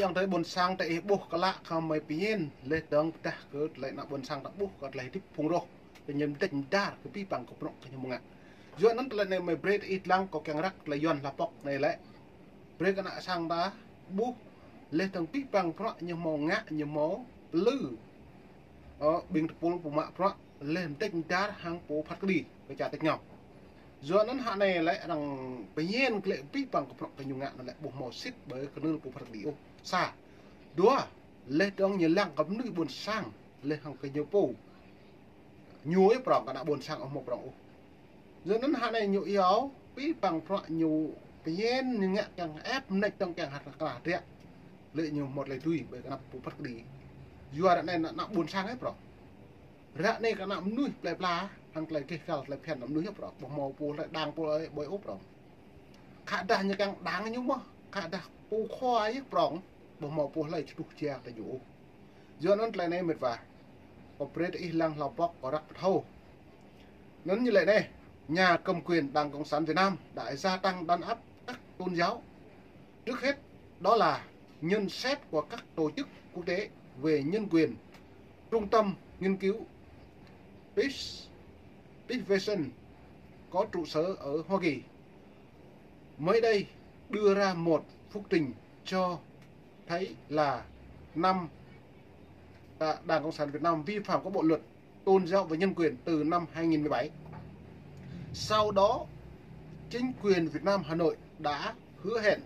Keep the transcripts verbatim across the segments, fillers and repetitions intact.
Yang tơi ƀôn sang tơi ih ƀuh kơ lă kơ mơi pơñen, leh dơ̆ng pơdah kơ tơlơi ană ƀôn sang ta ƀuh kơ tơlơi hơdip phung roh, kơ ñu mơdĕč mơdar kơ pih păng kơ prŏng kơ ñu mơngă. Yua anŭn tơlơi anai mơi brơi tơi ih lăng kơ kiăng răk tơlơi Yuan hla pŏk anai lĕ. Brơi kơ ană sang ta ƀuh, leh dơ̆ng pih păng prŏng ñu hmâo ngă, ñu hmâo plư. Ơ, ƀing tơpul pô mă prŏng, leh mơdĕč mơdar hăng pô phat kơđi kơ čar tơ̆k ñu. Yua anŭn hă anai lĕ arăng pơñen klĕ pih păng kơ prŏng kơ ñu ngă anŭn lĕ ƀu hmâo sĭt ƀơi kơnưl pô phat kơđi ôh. Sa. Dua, leh dơ̆ng ñu lăng kơ mơnuih ƀôn sang, leh hăng kơ ñu pô. Ñu ih prŏng kơ ană ƀôn sang ƀu hmâo prŏng ôh. Yua anŭn hă anai ñu iâu, pih păng prŏng ñu pơñen ñu ngă kiăng ĕp mơneč dơ̆ng kiăng hăt kơ hơdră. Lĕ ñu hmâo tơlơi tui ƀơi kơ anăp pô phat kơđi. Yua ră anai ană, ană ƀôn sang ih prŏng. Ră anai kơ ană mơnuih plơi pla, hăng tơlơi gêh gal, tơlơi phiăn ană mơnuih ih prŏng. Ƀu hmâo pô tơlơi đang pô tơlơi ƀơi ôh prŏng. Khă dah ñu kiăng đang ñu mơ̆, khă dah pô khua ih prŏng, ƀu hmâo pô tơlơi čơtuh jia tơ ñu ôh. Yua anŭn tơlơi anai mĕt wa, kơ brơi tơi ih lăng hla pŏk kơ răk pơthâo. Anŭn ñu lĕ anai, nhà cầm quyền Đảng Cộng sản Việt Nam đã gia tăng đàn áp các tôn giáo. Trước hết, đó là nhận xét của các tổ chức quốc tế về nhân quyền. Trung tâm nghiên cứu Peace, Peace Vision có trụ sở ở Hoa Kỳ mới đây đưa ra một phúc trình cho thấy là năm, à, Đảng Cộng sản Việt Nam vi phạm các bộ luật tôn giáo và nhân quyền từ năm hai nghìn mười bảy. Sau đó, chính quyền Việt Nam Hà Nội đã hứa hẹn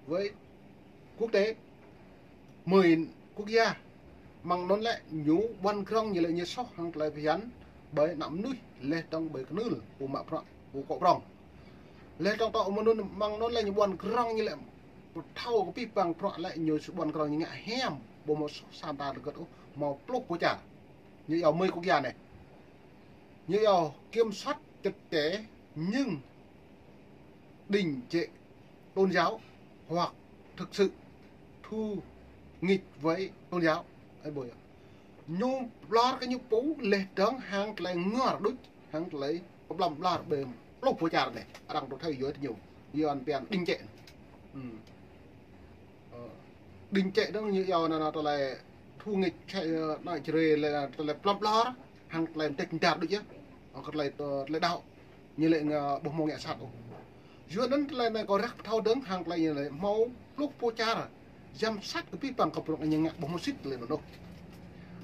với quốc tế mười quốc gia. Mơ̆ng anŭn lĕ ñu ƀuăn krong ñu lĕ ñu soh hăng tơlơi phiăn ƀơi ană mơnuih leh dơ̆ng ƀơi kơnưl pô mă prŏng, pô kŏ prŏng. Leh dơ̆ng tŏ mơ̆ng anŭn, mơ̆ng anŭn lĕ ñu ƀuăn krong ñu lĕ pơthâo kơ pih păng prŏng lĕ ñu ƀuăn krong ñu ngă hiam, ƀu hmâo soh sa mơta tơgơ̆t ôh, hmâo pluh pô čar. Ñu iâu mười quốc gia anai. Ñu iâu kiểm soát chặt chẽ nhưng đình trệ tôn giáo hoặc thực sự thù nghịch với tôn giáo. Ơi ƀuh yơh. Ñu ƀlŏr kơ ñu pô leh dơ̆ng hăng tơlơi ngor đôč, hăng tơlơi pơblăm ƀlŏr ƀơi pluh pô čar anai. Arăng tŭ thâo yua tơ ñu. Yua anŭn pian đình trệ. Ừm. Ơ, đình trệ dơ̆ng ñu iâu anŭn, anŭn tơlơi thù nghịch, ơ, anŭn čơrê lĕ tơlơi pơblăm ƀlŏr, hăng tơlơi mơdĕč mơdar đôč yơh. Ơ, kơ tơlơi, tơ-, tơlơi đaŏ. Ñu lĕ ngă ƀu hmâo ngă sat ôh. Yua anŭn tơlơi anai kơ răk pơthâo dơ̆ng hăng tơlơi ñu lĕ hmâo pluh pô čar giám sát kơ pih păng kơ prŏng ñu ngă ƀu hmâo sĭt tơlơi anŭn ôh.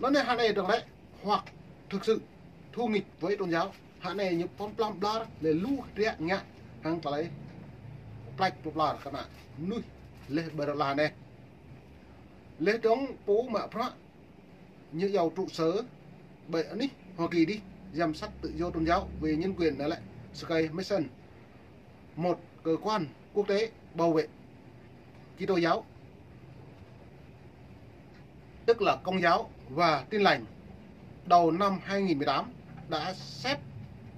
Anŭn anai hă anai dơ̆ng lĕ, hoặc thực sự thù nghịch với tôn giáo. Hă anai ñu pơblăm ƀlŏr lĕ lu hơdră ngă hăng tơlơi plĕč pơblŏr kơ ană mơnuih leh ƀơi rơlah anai. Leh dơ̆ng pô mă prŏng ñu iâu trụ sở ƀơi anih Hoa Kỳ dih, giám sát tự do tôn giáo về nhân quyền anai lĕ Sky Mission, một cơ quan quốc tế bảo vệ Kitô giáo, tức là Công giáo và Tin lành, đầu năm hai nghìn mười tám đã xếp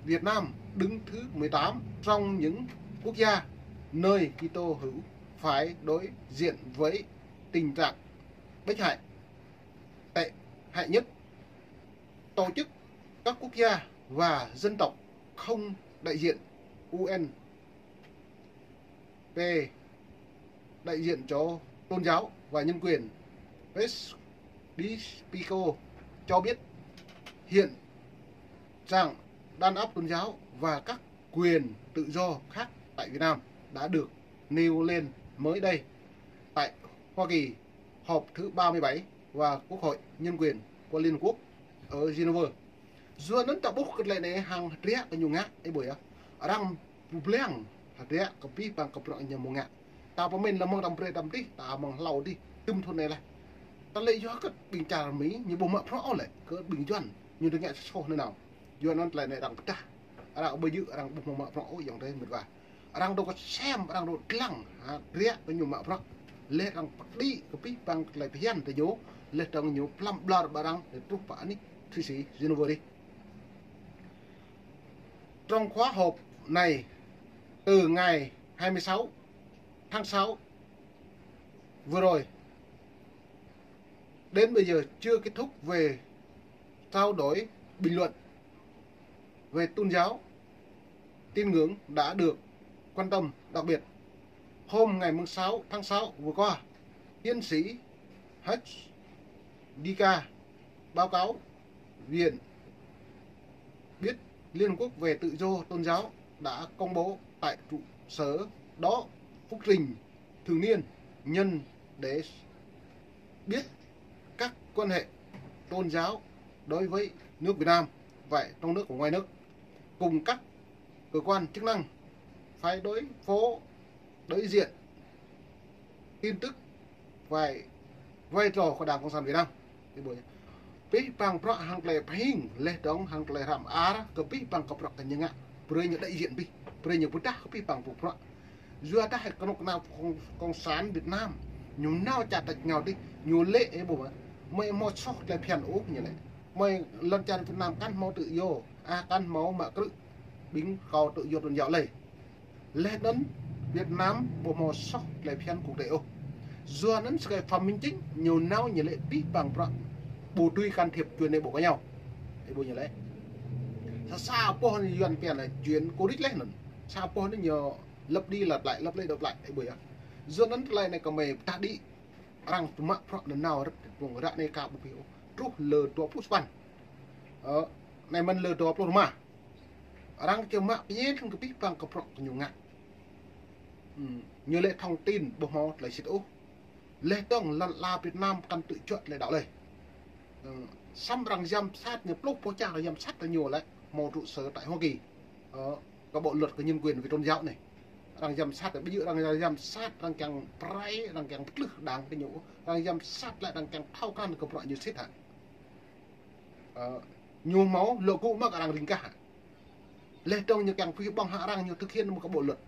Việt Nam đứng thứ mười tám trong những quốc gia nơi Kitô hữu phải đối diện với tình trạng bách hại tệ hại nhất. Tổ chức các quốc gia và dân tộc không đại diện U N P, đại diện cho tôn giáo và nhân quyền, Francisco cho biết hiện trạng đàn áp tôn giáo và các quyền tự do khác tại Việt Nam đã được nêu lên mới đây tại Hoa Kỳ, họp thứ ba mươi bảy và Quốc hội Nhân quyền của Liên Hợp Quốc ở Geneva. Yua anŭn ta ƀuh kơ tơlơi anai hăng hơdră kơ ñu ngă, ơi ƀuh yơh. Arăng pơblang hơdră kơ pih păng kơ prŏng ñu hmâo ngă. Ta pơmĭn lĕ mơ̆ng tăm brơi tăm dih, ta mơ̆ng hlâo dih, tơm thŭn anai lĕ. Tơlơi yua kơ ƀing čar Mi ñu ƀu mă prŏng ôh lĕ, kơ ƀing Yuan ñu tơña soh nanao. Yua anŭn tơlơi anai arăng pơdah, arăng ƀu djơ̆, arăng ƀu hmâo mă prŏng ôh ayŏng adơi mĕt wa. Arăng dŏ kơsem, arăng dŏ lăng, hă, hơdră kơ ñu mă prŏng. Leh arăng pơđĭ kơ pih păng tơlơi phiăn tơ ñu, leh dơ̆ng ñu pơblăm ƀlŏr ƀơi arăng, leh truh pơ anih Thụy Sĩ, Geneva dih. Trong khóa họp này, từ ngày hai mươi sáu tháng sáu vừa rồi, đến bây giờ chưa kết thúc về trao đổi bình luận về tôn giáo, tín ngưỡng đã được quan tâm đặc biệt. Hôm ngày mùng sáu tháng sáu vừa qua, Tiến sĩ Hudson Dika báo cáo Viện biết Liên Hợp Quốc về Tự do Tôn giáo đã công bố tại trụ sở đó phúc trình thường niên nhân để biết các quan hệ tôn giáo đối với nước Việt Nam, vậy trong nước và ngoài nước, cùng các cơ quan chức năng phải đối phó đối diện tin tức về vai trò của Đảng Cộng sản Việt Nam. Abih bang bruă hăng tơlơi pơhing, laih dơ̆ng hăng tơlơi hrăm ar, kơ abih bang kơ bruă kơ ñu ngă, brơi ñu đại diện abih, brơi ñu pơdah kơ abih bang bruă. Yua dah kơnuk kơna cộng sản Việt Nam ñu nao čar tač rơngiao adih, ñu lĕ ih ƀuh mơ̆, mơi hmâo soh tơlơi phiăn ôh ñu lĕ. Mơi lŏn čar Việt Nam kăn hmâo tự do, a kăn hmâo mă krư̆ ƀing kơ tự do tôn giáo lơi. Laih anŭn Việt Nam ƀu hmâo soh tơlơi phiăn quốc tế ôh. Yua anŭn sơkai Phạm Minh Chính ñu nao ñu lĕ abih bang bruă ƀu dưi can thiệp chuyện nội bộ của nhau. Ih ƀuh ñu lĕ. Sa sa boh anŭn Yuan pian là chuyện cô đích laih anŭn. Sa boh anŭn ñu lặp đi lặp lại, lặp đi lặp lại, ih ƀuh yơh. Yua anŭn tơlơi anai kơ mơi pơdah đĭ, arăng tơmă bruă anŭn nao rơ̆t pơ̆ng ră anai ka ƀu pih ôh. Truh lơ dua pluh sapăn. Ơ, anai mơ̆n lơ dua pluh rơma. Arăng čơ mă pơñen kơ abih bang kơ bruă kơ ñu ngă. Ư, ñu lĕ thông tin ƀu hmâo tơlơi sĭt ôh. Laih dơ̆ng lŏn ala Việt Nam kăn tŭ juă tơlơi đaŏ lơi. Ư, samơ̆ arăng giám sát ñu pluh boh čar arăng giám sát kơ ñu lĕ hmâo trụ sở tại Hoa Kỳ. Ơ, kơ bộ luật kơ nhân quyền về tôn giáo anai. Arăng giám sát, ƀu djơ̆ arăng giám sát, arăng kiăng pơrai, arăng kiăng pơtlưh đảng kơ ñu. Arăng giám sát lĕ arăng kiăng thâo krăn kơ bruă ñu sĭt hă. Ơ, ñu hmâo lŏ gŭ mă kơ arăng ring kah hă. Laih dơ̆ng ñu kiăng pơhiăp ƀơ̆ng hăng arăng ñu thực hiện mă kơ bộ luật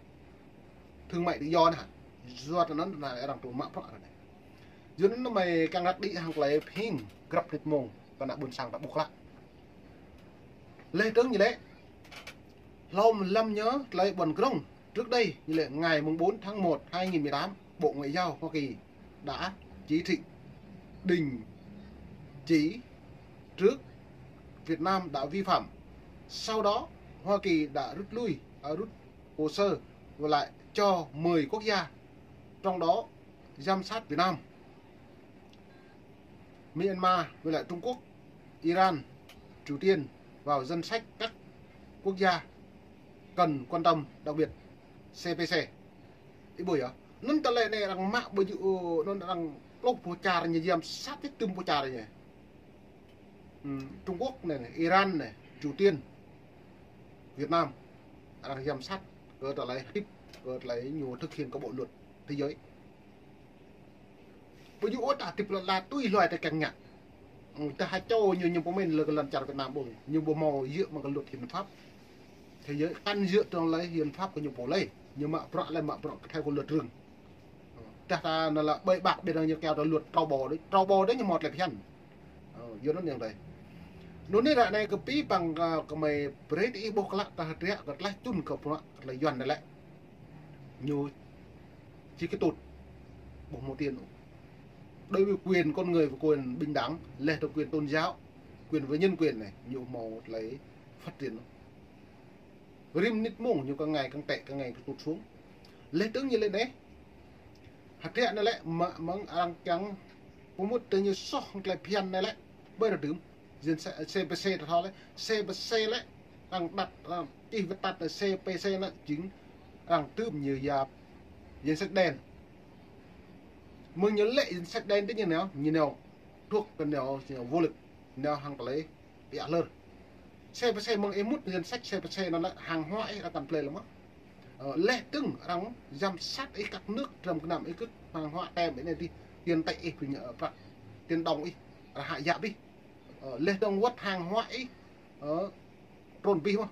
thương mại tự do anai hă. Yua anŭn anai arăng tŭ mă bruă anai. Yua anŭn mơi kiăng răk đĭ hăng tơlơi pơhing grăp nit mông kơ ană ƀôn sang ta ƀuh klă. Laih dơ̆ng ñu lĕ, hlâo mlam ñu tơlơi ƀuăn grŏng. Trước đây, như lẽ ngày mùng bốn tháng một hai nghìn mười tám, Bộ Ngoại giao Hoa Kỳ đã chỉ thị đình chỉ trước Việt Nam đã vi phạm. Sau đó, Hoa Kỳ đã rút lui, à, rút hồ sơ và lại cho mười quốc gia, trong đó giám sát Việt Nam, Myanmar với lại Trung Quốc, Iran, Triều Tiên vào danh sách các quốc gia cần quan tâm đặc biệt, C P C. Ih ƀuh yơh. Anŭn tơlơi anai arăng mă ƀu djơ̆, anŭn arăng pluh boh čar ñu giám sát tĭt tơm boh čar ñu. Ư, Trung Quốc anai, anai, Iran anai, Triều Tiên, Việt Nam, arăng giám sát kơ tơlơi hơdip, kơ tơlơi ñu thực hiện kơ bộ luật thế giới. Ƀu djơ̆ ôh ta hơdip lŏn ala tui hluai ta kiăng ngă. Ư, ta hơčâo ñu, ñu pơmĭn lĕ kơ lŏn čar Việt Nam ƀuh. Ñu ƀu hmâo djơ̆ mă kơ luật hiến pháp thế giới, kăn djơ̆ tơlơi hiến pháp kơ ñu pô lơi. Ñu mă bruă lĕ mă bruă kơ theo kơ luật rừng. Dah ta anŭn lĕ ƀơi ƀă ƀiă ñu kiăng ta luật trâu bò đôč. Trâu bò đôč ñu hmâo tơlơi phiăn. Ơ, yua anŭn yơh đơi. Anŭn anai ră anai kơ abih bang kơ, kơ mơi brơi tơ ih ƀuh klă ta hơdră kơ tlaih čun kơ bruă kơ tơlơi Yuan anai lĕ. Ñu či kơtŭt. Ƀu hmâo tiền ôh. Đối với quyền con người và quyền bình đẳng, laih dơ̆ng quyền tôn giáo, quyền và nhân quyền anai, ñu hmâo tơlơi phát triển ôh. Rĭm nit mông ñu kơ ngày kơ tĕ, kơ ngày kơ tụt xuống. Laih dơ̆ng ñu lĕ anai. Hơdră anai lĕ, mă-, mơ̆ng arăng kiăng pơmŭt tơ ñu soh tơlơi phiăn anai lĕ. Ƀơi rơdưm. Danh sách C P C ta thâo lĕ. C P C lĕ. Arăng đặt, arăng čih viết tắt là C P C anai chính arăng tơm ñu yap danh sách đen. Mơ̆ng ñu lĕ danh sách đen tơ ñu nao, ñu nao thuộc kơ nao, nao vô lực, nao hăng tơlơi ƀiă lơr. C P C mơ̆ng ih mŭt danh sách C P C anŭn lĕ hàng hóa ih arăng kăn plơi lơi mơ̆n. Ơ, laih dơ̆ng arăng giám sát ih các nước trong Nam ih kơ hàng hóa tem ih anai adih, tiền tệ ih ƀing, ơ, prăk, tiền đồng ih, arăng hă yap ih. Ơ, laih dơ̆ng wơ̆t hàng hóa ih, ơ, trôn ƀĭ mơ̆n.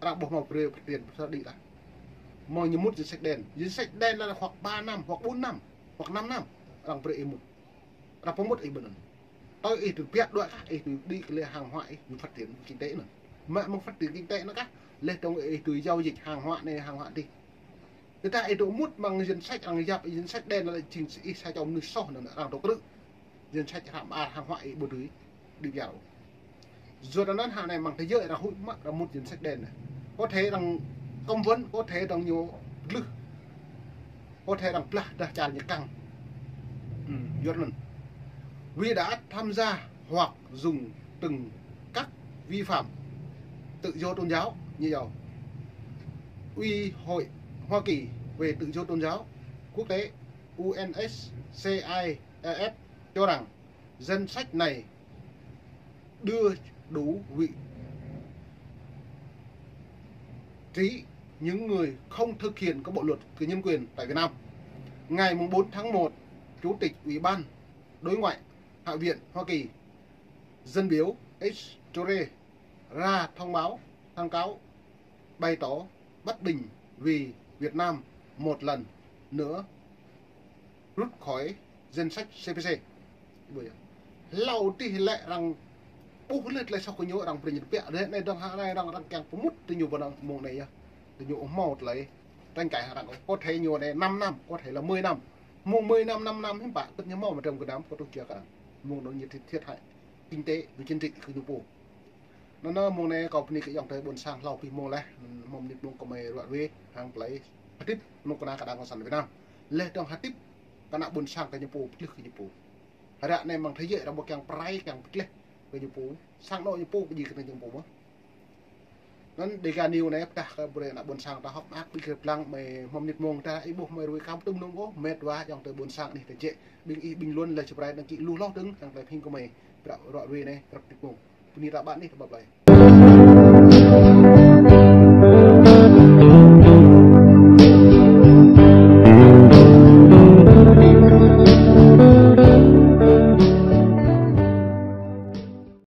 Arăng ƀu hmâo brơi phát triển sa đĭ lah. Mơ̆ng ñu mŭt danh sách đen. Danh sách đen là hoặc ba năm, hoặc bốn năm, hoặc năm năm. Arăng brơi ih mŭt. Arăng pơmŭt ih ƀơi anŭn. Tơl ih tui ƀiă đuaĭ kah, ih tui đĭ kơ lĕ hàng hóa ih, ñu phát triển kinh tế anŭn. Mă mơ̆ng phát triển kinh tế anŭn kah, laih dơ̆ng ih tui giao dịch hàng hóa anai, hàng hóa adih. Tơdah ih dŏ mŭt mơ̆ng danh sách arăng yap, danh sách đen lĕ jing ih sa čô mơnuih soh anŭn arăng dŏ krư̆. Danh sách hră mơar hàng hóa ih ƀu dưi đĭ ƀiă ôh. Yua anŭn hă anai mơ̆ng thế giới arăng huĭ mă arăng mŭt danh sách đen anai. Có thể arăng cấm vận, có thể arăng ñu glưh. Có thể arăng blah dah čar ñu kăng. Ừm, Yuan Lân. Vì đã tham gia hoặc dùng từng các vi phạm tự do tôn giáo như sau. Ủy hội Hoa Kỳ về tự do tôn giáo quốc tế, U N S C I S, cho rằng danh sách này đưa đủ vị trí những người không thực hiện các bộ luật của nhân quyền tại Việt Nam. Ngày mùng bốn tháng một, Chủ tịch Ủy ban Đối ngoại Hạ viện Hoa Kỳ, dân biểu H Toure ra thông báo, thông cáo bày tỏ bất bình vì Việt Nam một lần nữa rút khỏi danh sách C P C. Hlâo adih lĕ arăng ƀuh lĕ tơlơi soh kơ ñu, arăng brơi ñu tơbiă. Ră anai dơ̆ng hăng anai arăng, arăng kiăng pơmŭt tơ ñu ƀơi anŭn mông anai yơh. Tơ ñu ôh hmâo tơlơi tranh cãi hăng arăng. Có thể ñu anai năm năm, có thể là mười năm. Mông mười năm, năm năm hiư̆m pă, tơl ñu hmâo mơ̆ng trơm kơ năm, có tổ chức kơ arăng. Mông anŭn ñu thiệt, thiệt hại kinh tế, về chính trị kơ ñu pô. Anŭn, anŭn mông anai kâo bơni kơ ayŏng adơi ƀôn sang hlâo abih mông laih, hmâo mơnit mông kơ mơi ruă ruê hăng tơlơi hơdip mơ̆ng kơnuk kơna Đảng Cộng sản Việt Nam. Laih dơ̆ng hơdip kơ ană ƀôn sang kơ ñu pô, pơtlaih kơ ñu pô. Ră anai mơ̆ng thế giới arăng ƀu kiăng pơrai, kiăng pơtlaih kơ ñu pô. Sang anŏ ñu pô pơjing kơ ñu pô mơ̆n. Anŭn Dega News anai pơdah kơ brơi ană ƀôn sang ta hơ̆k mơak, ƀing gơ̆ lăng mơi hmâo mơnit mông ta, ih ƀuh mơi ruai kăm tŭm nung ôh, mĕt wa ayŏng adơi ƀôn sang anih ta jĕ. Ƀing ih bình luận, like, subscribe, đăng ký lu hloh dơ̆ng, hăng tơlơi phing kơ mơi. Prăp ruă ruê anai, prăp mơnit mông. Bơni ta ƀă anih ta ƀă plơi.